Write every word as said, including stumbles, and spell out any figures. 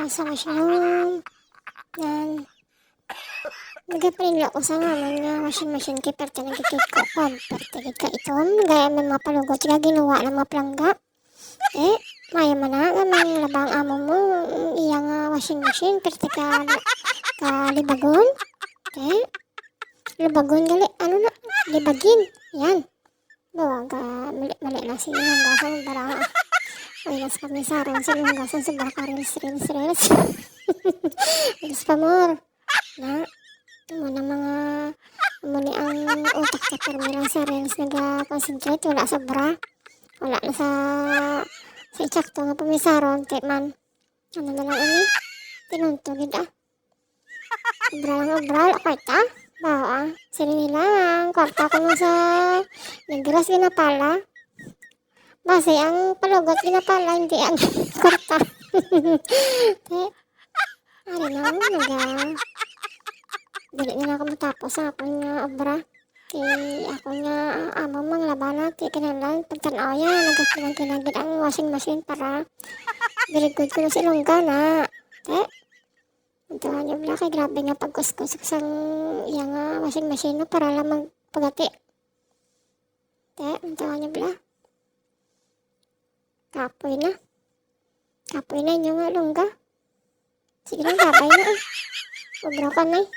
sa washroom. Yan. Nagapaninlo ko sa nga man nga washing machine kay perte na gid ko. Perte gid ka itom. Gaya may mga palugot nga ginawa ng mga palangga. Eh, maya man na nga may labang amo mo, iya nga washing machine, perte ka, ka libagon. Eh, libagon gali, ano na, libagin. Yan. Bawa ka, mali, mali na si Ilongga sa baraha. Ay, nas kami sa aron si Ilongga sa sobra ka reels, reels, reels. Reels pa more. Na, amo na mga, amo ni ang utak sa permi lang sa reels naga-concentrate, wala sa bra. Wala na sa, sa eksakto nga pamisaron, ti man. Ano na lang ini? Tinunto gid ah. Obra lang obra, wala kwarta. Bawa, sini lang, kwarta ko mo sa Negros ginapala. Basi ang palugot ginapala, hindi ang kwarta. Te, ano na, ano na. Dili na ako matapos sa akon nga obra. Kay ako nga, ah, amo mang labana, ti kinahanglan pagtan-aw ya, nagakinang-kinang gid ang washing machine para dili gud ko na si Ilongga na. Te, ang tuwa niyo bala kay grabe nga pagkuskus sang iya nga washing machine, no, para lang magpagati. Te, ang tuwa niyo bala. Kapoy na. Kapoy na inyo nga Ilongga. Sige lang, babay na, ah. Obra ka na, eh.